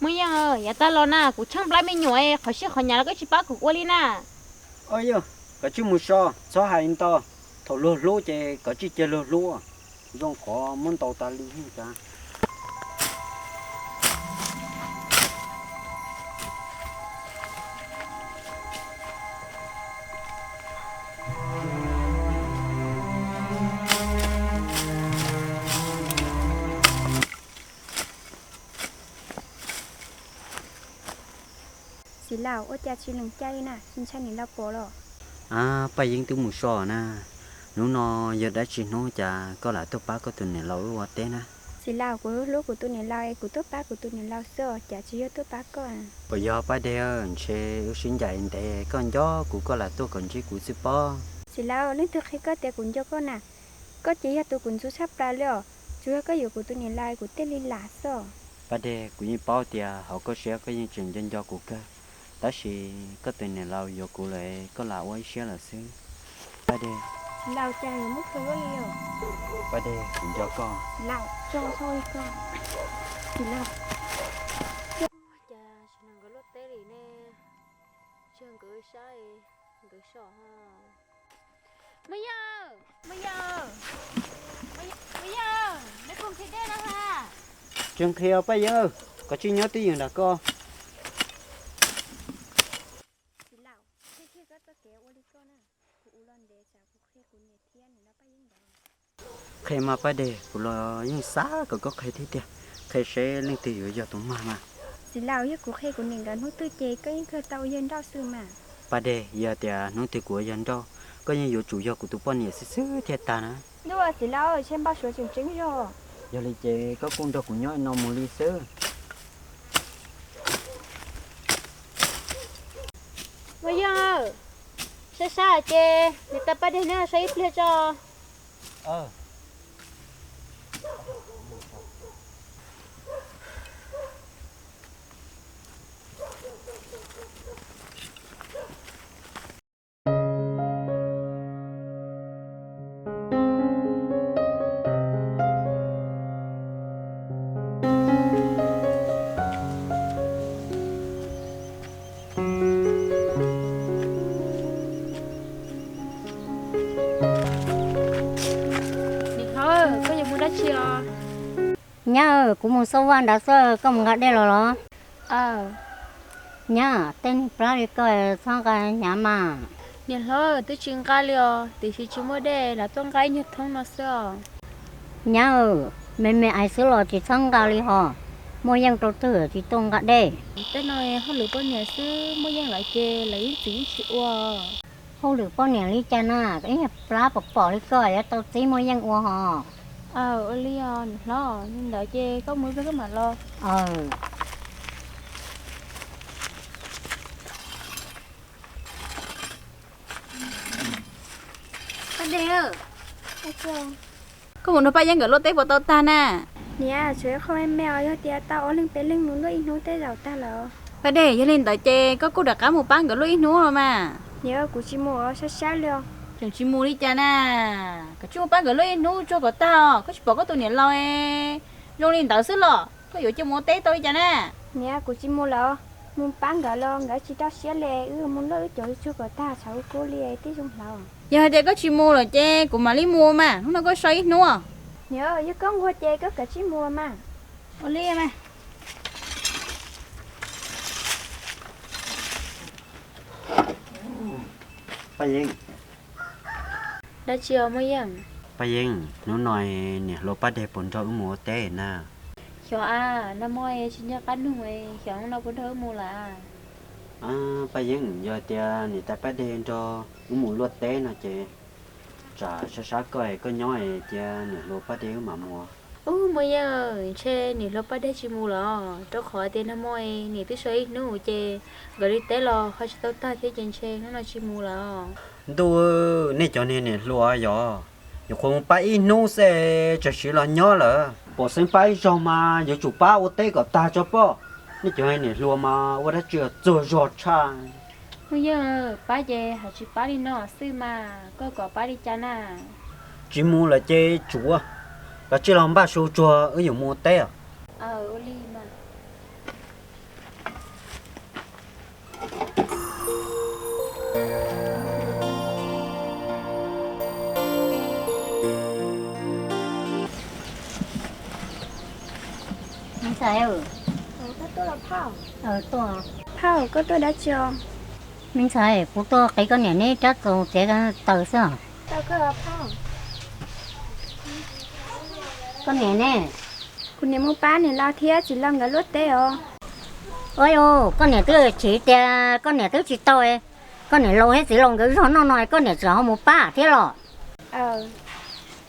Muaj Yeej, yav tag los na kuv tsheej plab me nyuam, qhov siab qhov nyav los koj tsis pab kuv ua li na. Yog, koj tsij mus so, txhob hais ntau. Thaum luag hlub ces koj tsij cia luag hlub. Zoo qhov muab ntaus tas li. Txiv laus, ua cas tsis lees caij na, tsis ntshai niam laus pom los? Paj Yeeb twb mus so na. Hnub no yog dab tsi hnub cas koj lam tuaj pab koj tus niam laus ua teb na? Txiv laus, kuv hlub kuv tus niam laus es kuv tuaj pab kuv tus niam laus xwb os, cas tsis yog tuaj pab koj. Puas yog Paj Dej? Ntshe wb sib ncaim ntev, koj nco kuv koj lam tuaj kom ntsib kuv xwb pob. Txiv laus, leej twg qhia koj tias kuv nco koj na? Koj ces yog tus kuv ntxub tshaj plaws li os, tsuas yog koj yuav kuv tus niam laus kuv thiaj li lam xwb. Paj Dej, kuv yeej paub tias hauv koj siab koj yeej tseem nco nco kuv kawg, tab sis koj tus niam laus yuav kuv lawm koj lam ua ib siab lawm xwb. Paj Dej. Txiv laus, cas yuav muab hloov li os? Paj Dej, kuv nco koj. Txiv laus, tso tso li koj. Txiv laus. Cas tsis nrog nkawd luaj teb li ne? Tsis nkawd saib, nkawd so ho. Muaj Yeej, Muaj Yeej, Muaj Yeej, neb puas nqhis dej no ha? Tsis nqhis os Paj Yeeb, koj tsij nyob twj ywm nram ko. Txiv laus, qhia kiag koj txoj kev ua li koj na, kuv ua los ntev tsam kuv qhia kuv niam thiab niam laus Paj Yeeb ntawd. Qhia mas Paj Dej, kuv los yeej xav kom koj qhia thiab tiag, qhia seb leej twg yuav yog tus mag mas. Txiv laus, yog kuv qhia kuv niam nkawd hnub twg ces koj yeej kawg tau ua yawg nrauj xwb mas. Paj Dej, yog tias hnub twg kuv ua yawg nrauj, koj yeej yuav tsum yog kuv tus poj niam xwb xwb thiaj tag na. Ntuj, txiv laus, ntshe npau suav tseem tseeb zog. Yog li ces koj kuj nrog kuv nyob no mus li xwb. Muaj Yeej, sab sab ces niam tais Paj Dej neb so ib pliag tso. Niam hlob, koj yuav mus dab tsi os? Nyab, kuv mus xauj vaj nrad xwb, koj mus nqa dej los los? Nyab, tej neeg plab li koj txhob nqa hnyav mas. Niam hlob, twb tsis nqa li os, tiam sis tsis muaj dej, lam tuaj nqa ib nyuag thoob no xwb os. Nyab, me me ais xwb los tsis txhob nqa li hos, Muaj Yeej rau twg tsis tuaj nqa dej. Tej no hauj lwm poj niam xwb, Muaj Yeej lawv ces lawv yeej txwv yeej tsis ua. Hauj lwm poj niam li cas na, ib nyuag plab pom pom li koj yuav tau txib Muaj Yeej ua hos. Ua li os niam hlob, li ntawd ces koj mus ib pliag koj mam los. Paj Dej, koj mus nrog Paj Yeeb nkawd luaj teb puas tau tag na? Niam, tshuav ib qho me me os, yog tias tau ob leeg peb leeg mus luaj ib hnub tej zaum tag lawm. Paj Dej, yog li ntawd ces koj kuj rov qab mus pab nkawd luaj ib hnub los mas. Niam, kuv tsis mus os, sab sab li os. Tseem tsis mus li cas na? Koj tsij mus pab nkawd luaj ib hnub tsuag kom tag os, koj tsis pom koj tus niam laus zoo li ntawd xwb los koj yuav cia mus ua teb tau li cas na? Niam, kuv tsis mus lawm, mus pab nkawd los nkawd tsis rau siab li, wb mus luaj wb cov tsuag kom tag tshav kub li tib zoo hlawv. Yog hais tias koj tsis mus lawm ces kuv mam li mus mas, hnub no koj so ib hnub. Niam, yog koj nquag ces koj kav tsij mus mas. Ua li mas. Paj Yeeb. Dab tsi os Muaj Yeej? Paj Yeeb, hnub no niam hluas Paj Dej puas nrog wb mus ua teb na? Xyov a, nag hmo tsis nco qab nug, xyov hnub no puas nrog wb mus lawm. Paj Yeeb, yog tias niam tais Paj Dej nrog wb mus luaj teb no ces tsam sab sab koj es koj nyob es cia niam hluas Paj Dej wb mam mus. Ub Muaj Yeej, ntshe niam hluas Paj Dej tsis mus lawm, rau qhov tias nag hmo niam twb so ib hnub ces nkawd li teb los ho tsis tau tag thiab ces ntshe hnub no tsis mus lawm. Ntuj, nej cov niag niam hluas yog nyuam qhuav mus pab ib hnub xwb tseem siv los nyob lawm. Pom xeeb pab ib zaug mas yuav tsum pab ua teb kom tag tso poj. Nej cov niam hluas mas ua dab tsi txuag zog tshaj. Muaj Yeej, pab ces hais tsis pab li no xwb mas koj kom pab li cas na? Tsis mus lawm ces tsuav, koj tsij los npaj su tsuag wb yuav mus ua teb os. Ua li mas. Phauj, koj tuaj dab tsi os? Me ntxhais, kuv tuaj qiv koj niam neb rab txaus txiav taws xwb. Koj niam ne? Kuv niam mus pab niam laus thiab txiv laus nkawd luaj teb os. Ua, koj niam twb chim tias koj niam twb tsis tau, koj niam laus thiab txiv laus nkawd zog noj no koj niam tseem ho mus pab thiab los?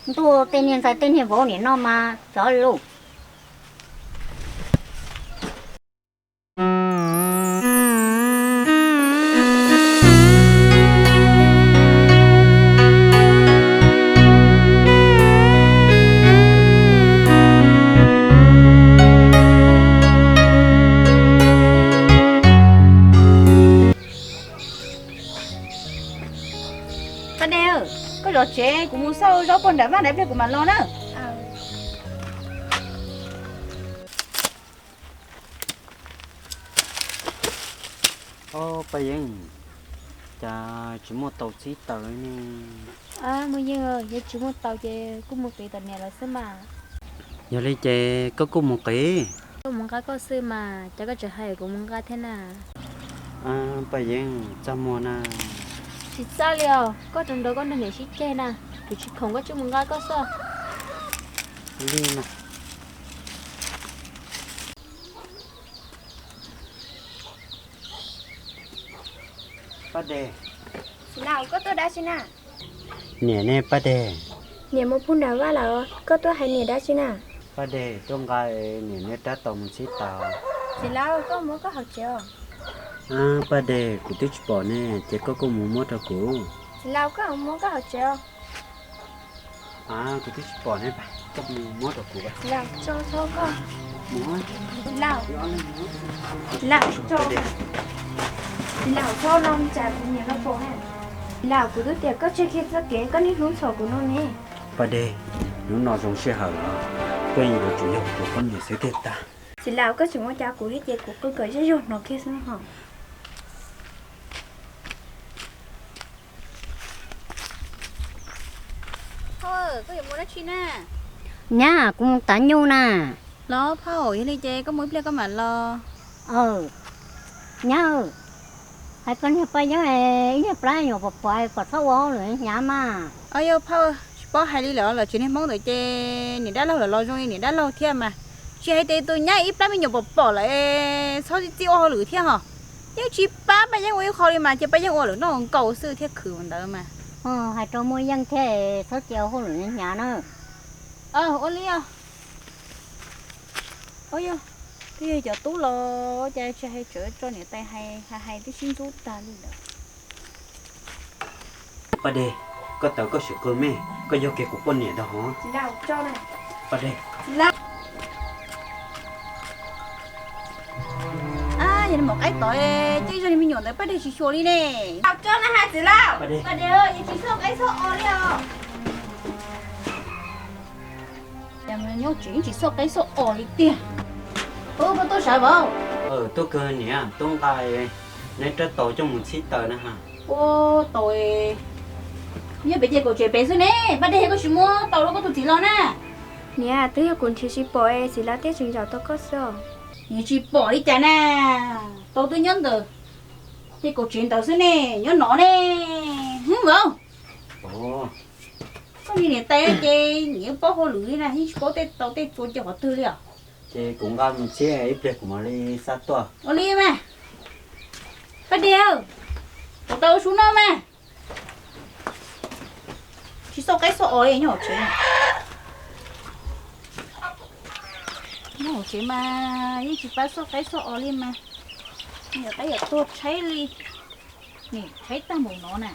Ntuj, tej niag ntxhais tej niag vauv nim no mas txov lus. Paj Dej, koj zov tsev, kuv mus xauj zaub pog nram vaj nram pliag kuv mam los na. Ob, Paj Yeeb, cas tsis muaj taus txhib taws li ne? Muaj Yeeb, yog tsis muaj taus ces kuj mus qiv tom niam lawv xwb mas. Yog li ces koj kuj mus qiv. Kuv mus nqa koj xwb mas, cas koj tseem hais kuv mus nqa thiab na? Paj Yeeb, txaj muag na. Tsis txaj li os, koj rau nrog koj nrog niam sib ceg na, kuv tsis khoom koj tsuas mus nqa koj xwb. Li mas. Paj Dej. Txiv laus, koj tuaj dab tsi na? Niam ne Paj Dej? Niam mus pug nram vaj lawm, koj tuaj hais niam dab tsi na? Paj Dej, tuaj nqa niam neb rab taus mus txhib taws. Txiv laus, koj muab koj hauv tsev os. Paj Dej, kuv twb tsis pom ne, ces koj kuj mus muab rau kuv. Txiv laus, koj muab koj hauv tsev os. Kuv twb tsis pom ne, koj mus muab rau kuv. Txiv laus, tso tso koj. Txiv laus, tso. Txiv laus, tso no tsam kuv niam los pom na. Txiv laus, kuv twb tias koj tseg kiag txoj kev, koj niaj hnub ntxhov kuv no ne. Paj Dej, hnub no zoo sij hawm los, koj yeej yuav tsum yog kuv poj niam xwb tiag tag. Txiv laus, koj tseem ua cas kuv thiab ces kuv qw kom zej zog hnov kiag xwb hos. Phauj, koj yuav mus dab tsi na? Nyab, kuv mus tav nyuj na. Los phauj, yog li ces koj mus ib pliag koj mam los. Nyab, hais koj niag Paj Yeeb ib niag plab nyuam pom pom kom txhob ua hauj lwm hnyav mas. Yog phauj, tsis paub hais li lawm, lawv tsev niag Hmoob ntawd ces niam dab laug lawv los zoo li niam dab laug thiab mas. Tsis hais tias tus nyab ib plab me nyuam pom pom lawm txhob txij txij ua hauj lwm thiab hos. Yeej tsis pab Paj Yeeb ua ib qho li mas, cia Paj Yeeb ua lawm noj nkaus xwb thiaj khwv ntawd mas. Hais rau muaj yeej thiab, txhob cia ua hauj lwm hnyav na. Ua li os. Yog, twb yog cov tub los cas tsis hais tsam tso niam tais hais hais hais twb sib ntxub tag li lawm. Paj Dej, koj tawv koj sim qw me, koj yog kiag kuv poj niam ntag hov. Paj Dej. Yog li mus qaib tod, coj ib zag li me nyuam ntawd Paj Dej tsis xyuas li ne. Tsis xauj qaib xauj os li os. Nyob tsev tsis xauj qaib xauj os li tiag. Ub, koj tuaj sav vauv? Tuaj kawg niam, tuaj nqa neb rab taus coj mus txhib taws na ha. Ua taus, nyob pem ces kaum tsev pem xwb ne, Paj Dej, koj tsis muab taus rau koj tus txiv los na. Niam, twb yog kuv nrhiav tsis pom es txiv laus thiaj tseem zaum tau koj xwb os. Nrhiav tsis pom li cas na, taus twb nyob ntawm ces kaum tsev ntawd xwb ne, nyob no ne. Hwb vauv, koj niag niam tais ces nyiam paub hauj lwm li na, yeej tsis paub tej tau tej txua cia qhov twg li os. Ces kuv nqa mus txhiab ib pliag kuv mam li xa tuaj. Ua li mas. Paj Dej, kuv tau ua su noj mas. Tsis xauj qaib xauj os li nyob hauv tsev. Nyob hauv tsev mas yeej tsis pab xauj qaib xauj os li mas. Yog qaib yog tuag tshaib li. Nim tshaib tag npaum no na.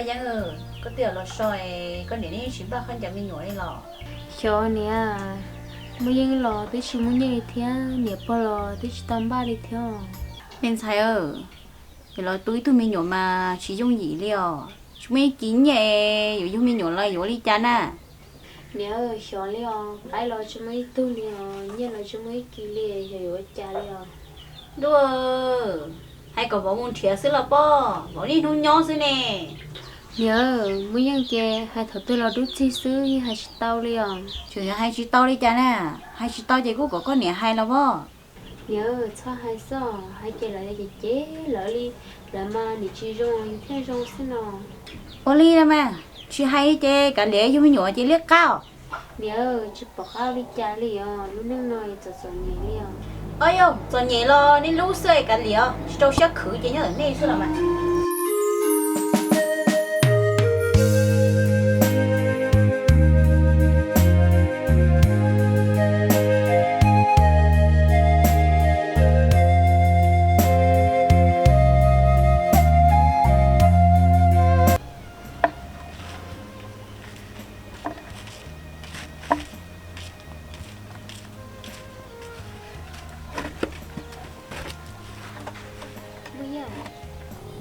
Yeeb, koj twb los so es koj niam neb tsis npaj khaub ncaws me nyuam li los? Xyov niam, muaj yeej los twb tsis muaj nyiaj li thiab, niam pog los twb tsis tau npaj li thiab. Me ntxhais, yuav los tu ib tug me nyuam mas tsis yooj yim li os. Tsis muaj ib kis nyiaj yuav yug me nyuam los yuav li cas na? Niam, xyov li os, qaib los tsis muaj ib tug li os, nyiaj los tsis muaj ib kis li, xyov yuav ua cas li os. Ntuj, hais kom vauv mus nrhiav xwb los poj, vauv niaj hnub nyob xwb ne. Niam, muaj yeej ces hais thaum twg los dub txig xwb, yeej hais tsis tau li os. Tseem hais tsis tau li cas na? Hais tsis tau ces kuj kom koj niam hais los poj. Niam, txhob hais xwb, hais ces lawv cem cem lawv li, lawv mas niam tsis zoo yus thiaj zoo xwb no. Ua li no mas, tsis hais li ces kav liam, yus me nyuam ces liab qab os. Niam, tsis pom qab li cas li os, lub neej no txom txom nyem li os. Au yau, txom nyem los nej lub xwb kav liam, tsis rau siab khwv ces nyob ntawm nej xwb los mas.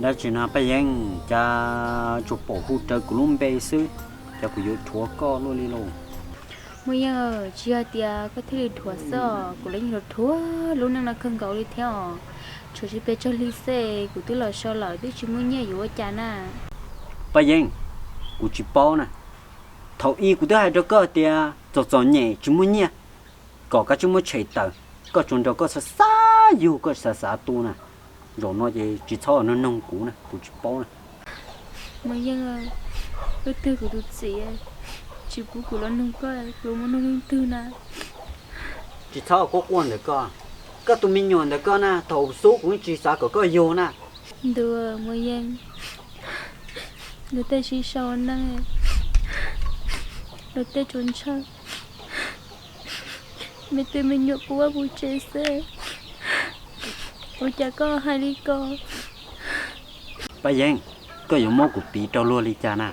Dab tsi no Paj Yeeb, cas tsuas pom hu rawv kuv lub npe xwb, cas kuv yuav dhuav koj luaj li lauj? Muaj Yeej, tsis yog tias koj thiaj li dhuav xwb os, kuv los yeej dhuav lub neej no kawg nkaus li thiab os. Tshuav tsis pes tsawg hli xwb kuv twb los so lawm, twb tsis muaj nyiaj yuav ua cas na. Paj Yeeb, kuv tsis paub na. Thaum ub kuv twb hais rau koj tias txom txom nyem tsis muaj nyiaj, kom koj tsis muaj tshem tawm, koj tsuas nrog koj xav xav yug koj xav xav tu na. Zaum no ces tsis txhob noog noog kuv na, kuv tsis paub na. Muaj Yeej, leej twg kuv tus txiv tsis pub kuv los noog koj, kuv yuav mus noog leej twg na? Tsis txhob quaj quaj ntawm koj, koj tus me nyuam ntawm koj na, thaum xub kuv yeej tsis xav kom koj yug na. Ntuj, Muaj Yeej, luag tej sib sau neej, luag tej tsuas ntshaw me tub me nyuam puv vaj puv tsev xwb, ua cas koj hais li ko? Paj Yeej, koj yuav muab kuv piv rau luag li cas na?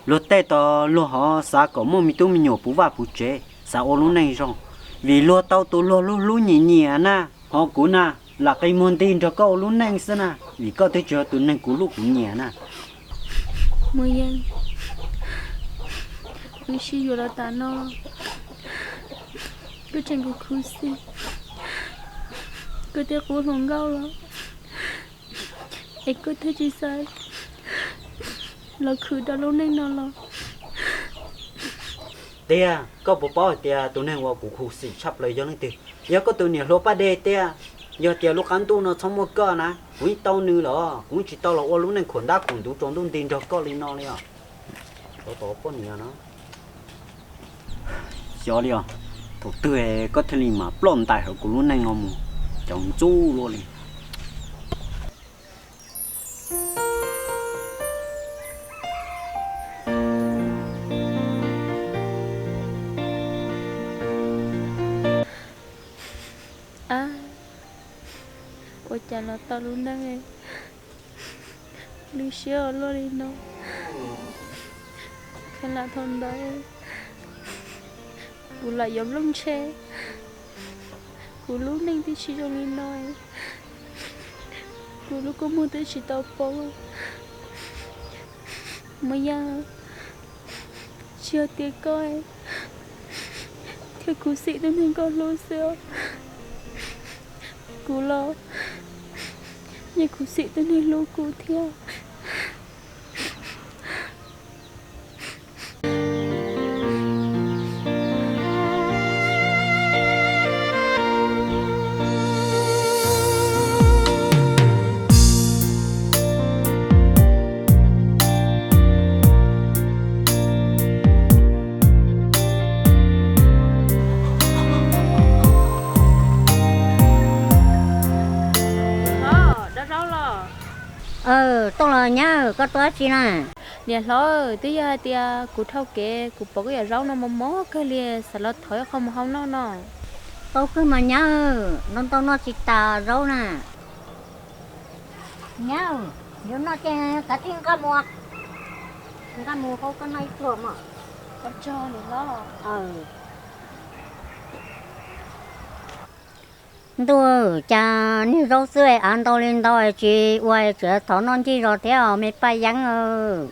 Luag tej tos luag ho xav kom muaj me tub me nyuam puv vaj puv tsev, xav ua lub neej zoo, vim luag tau tus luag hlub hlub nyiam nyiam na. Ho kuv na, lam qi muag nti nrog koj ua lub neej xwb na, vim koj twb tsis yog tus neeg kuv hlub kuv nyiam na. Muaj Yeej, wb sib yuav los tas no, koj tseem khuv xim koj tej qub hluas nkauj los, es koj thiaj tsis xav los khwv rau lub neej no los? Tiag, koj puas paub hais tias tus neeg uas kuv khuv xim tshaj plaws yog leej twg? Yog koj tus niam hluas Paj Dej tiag. Yog tias lub qab ntuj no txhob muaj koj na, kuv yeej tau nws los, kuv yeej tsis tau los ua lub neej khuam ntab khuam ntuv tsaus ntuj nti nrog koj li no li os. Tau tom poj niam no. Xyov li os, thaum twg koj thiaj li mam ploj ntais hauv kuv lub neej no mus, cov ntxub luaj li. A, ua cas los tau lub neej lwj siab ua luaj li no. Kheev lam thaum ntawd kuv lam yuav nplooj ntshe, kuv lub neej twb tsis zoo li no, kuv lub kua muag twb tsis tau poob. Muaj Yeej, tsis yog tias koj thiaj khuv xim tus neeg koj hlub xwb, kuv los yeej khuv xim tus neeg hlub kuv thiab. Niam hlob, dab zaub los? Aw, Tooj los nyab, koj tuaj dab tsi na? Niam hlob, twb yog hais tias kuv dhau kev kuv pom koj yam zaub no mos mos kawg li, xav los thov ib qho mus hau noj no. Tau kawg mas nyab, ntau ntau noj tsis tas zaub na. Nyab, yuav noj ces kav tsij nqa mus, nqa mus hau koj noj ib pluag mog. Ua tsaug niam hlob. Ntuj, cas niag zaub xwb av ntau li ntau tsis ua, tseem thov noj ncig zos thiab os me Paj Yeeb aw.